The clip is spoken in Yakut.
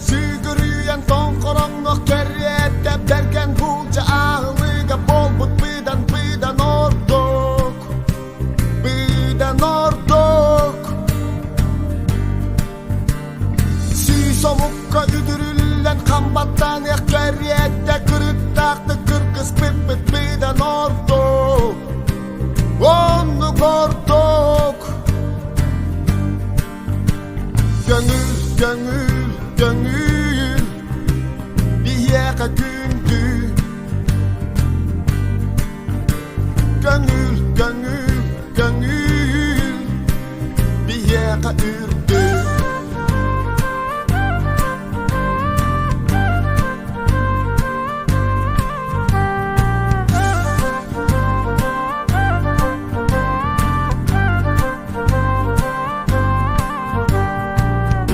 сүгүрүйэн тоҥхороҥҥо кэриэтэ бэргэн буулдьа аһылыга буолбут быдан быдан ордук быдан ордук Сүүс омукка үтүрүллэн хам баттаныах кэриэтэ кырыктаахтык кыргыспыппыт быдан ордук оннук ордук Көҥүл, көҥүл, көҥүл биһиэхэ күндү Көҥүл, көҥүл, көҥүл биһиэхэ үрдүк.